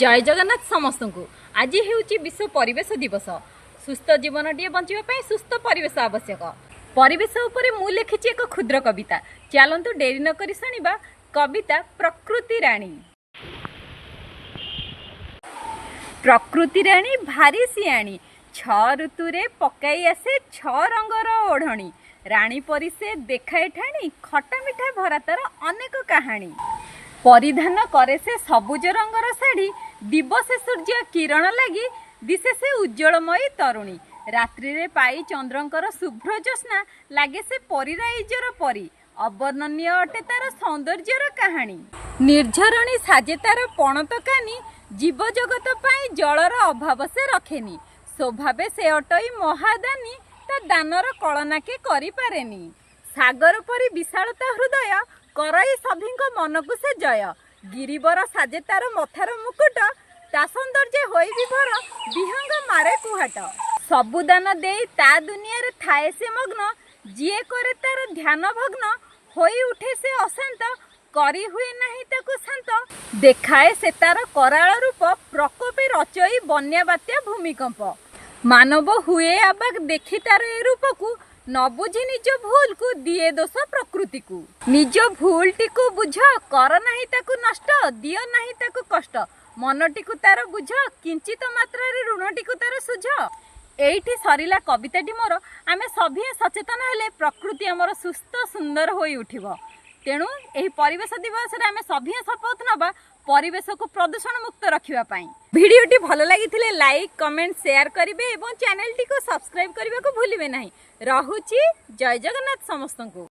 ଜୟ ଜଗନ୍ନାଥ ସମସ୍ତଙ୍କୁ। ଆଜି ହେଉଛି ବିଶ୍ୱ ପରିବେଶ ଦିବସ। ସୁସ୍ଥ ଜୀବନଟିଏ ବଞ୍ଚିବା ପାଇଁ ସୁସ୍ଥ ପରିବେଶ ଆବଶ୍ୟକ। ପରିବେଶ ଉପରେ ମୁଁ ଲେଖିଛି ଏକ କ୍ଷୁଦ୍ର କବିତା। ଚାଲନ୍ତୁ ଡେରି ନକରି ଶୁଣିବା କବିତା ପ୍ରକୃତି ରାଣୀ। ପ୍ରକୃତି ରାଣୀ ଭାରି ସିଆଣୀ, ଛଅ ଋତୁରେ ପକାଇ ଆସେ ଛଅ ରଙ୍ଗର ଓଢ଼ଣୀ। ରାଣୀ ପରି ସେ ଦେଖାଏ ଠାଣି, ଖଟା ମିଠା ଭରା ତାର ଅନେକ କାହାଣୀ। ପରିଧାନ କରେ ସେ ସବୁଜ ରଙ୍ଗର ଶାଢ଼ୀ, ଦିବସେ ସୂର୍ଯ୍ୟ କିରଣ ଲାଗି ଦିଶେ ସେ ଉଜ୍ଜ୍ୱଳମୟୀ ତରୁଣୀ। ରାତ୍ରିରେ ପାଇ ଚନ୍ଦ୍ରଙ୍କର ଶୁଭ୍ର ଜ୍ୟୋତ୍ସ୍ନା, ଲାଗେ ସେ ପରୀରାଇଜର ପରି। ଅବର୍ଣ୍ଣନୀୟ ଅଟେ ତାର ସୌନ୍ଦର୍ଯ୍ୟର କାହାଣୀ। ନିର୍ଝରଣୀ ସାଜେ ତାର ପଣତ କାନି, ଜୀବଜଗତ ପାଇଁ ଜଳର ଅଭାବ ସେ ରଖେନି। ସ୍ୱଭାବେ ସେ ଅଟଇ ମହାଦାନୀ, ତା ଦାନର କଳନା କେ କରିପାରେନି। ସାଗର ପରି ବିଶାଳତା ହୃଦୟ, କରଇ ସଭିଙ୍କ ମନକୁ ସେ ଜୟ। ଗିରିବର ସାଜେ ତାର ମଥାର ମୁକୁଟ, ତା ସୌନ୍ଦର୍ଯ୍ୟ ହୋଇ ବିଭୋର ବିହଙ୍ଗ ମାରେ କୁହାଟ। ସବୁ ଦାନ ଦେଇ ତା ଦୁନିଆରେ ଥାଏ ସେ ମଗ୍ନ, ଯିଏ କରେ ତାର ଧ୍ୟାନ ଭଗ୍ନ ହୋଇ ଉଠେ ସେ ଅଶାନ୍ତ, କରି ହୁଏ ନାହିଁ ତାକୁ ଶାନ୍ତ। ଦେଖାଏ ସେ ତାର କରାଳ ରୂପ, ପ୍ରକୋପେ ରଚଇ ବନ୍ୟା ବାତ୍ୟା ଭୂମିକମ୍ପ। ମାନବ ହୁଏ ଆବାକ୍ ଦେଖି ତାର ଏ ରୂପକୁ, ନ ବୁଝି ନିଜ ଭୁଲକୁ ଦିଏ ଦୋଷ ପ୍ରକୃତିକୁ। ନିଜ ଭୁଲଟିକୁ ବୁଝ, କର ନାହିଁ ତାକୁ ନଷ୍ଟ, ଦିଅ ନାହିଁ ତାକୁ କଷ୍ଟ। ମନଟିକୁ ତାର ବୁଝ, କିଞ୍ଚିତ ମାତ୍ରାରେ ଋଣଟିକୁ ତାର ସୁଝ। ଏଇଠି ସରିଲା କବିତାଟି ମୋର। ଆମେ ସଭିଏଁ ସଚେତନ ହେଲେ ପ୍ରକୃତି ଆମର ସୁସ୍ଥ ସୁନ୍ଦର ହୋଇ ଉଠିବ। ତେଣୁ ଏହି ପରିବେଶ ଦିବସରେ ଆମେ ସଭିଏଁ ଶପଥ ନେବା ପରିବେଶକୁ ପ୍ରଦୂଷଣ ମୁକ୍ତ ରଖିବା ପାଇଁ। ଭିଡ଼ିଓଟି ଭଲ ଲାଗିଥିଲେ ଲାଇକ୍, କମେଣ୍ଟ, ସେୟାର କରିବେ ଏବଂ ଚ୍ୟାନେଲଟିକୁ ସବସ୍କ୍ରାଇବ୍ କରିବାକୁ ଭୁଲିବେ ନାହିଁ। ରହୁଛି, ଜୟ ଜଗନ୍ନାଥ ସମସ୍ତଙ୍କୁ।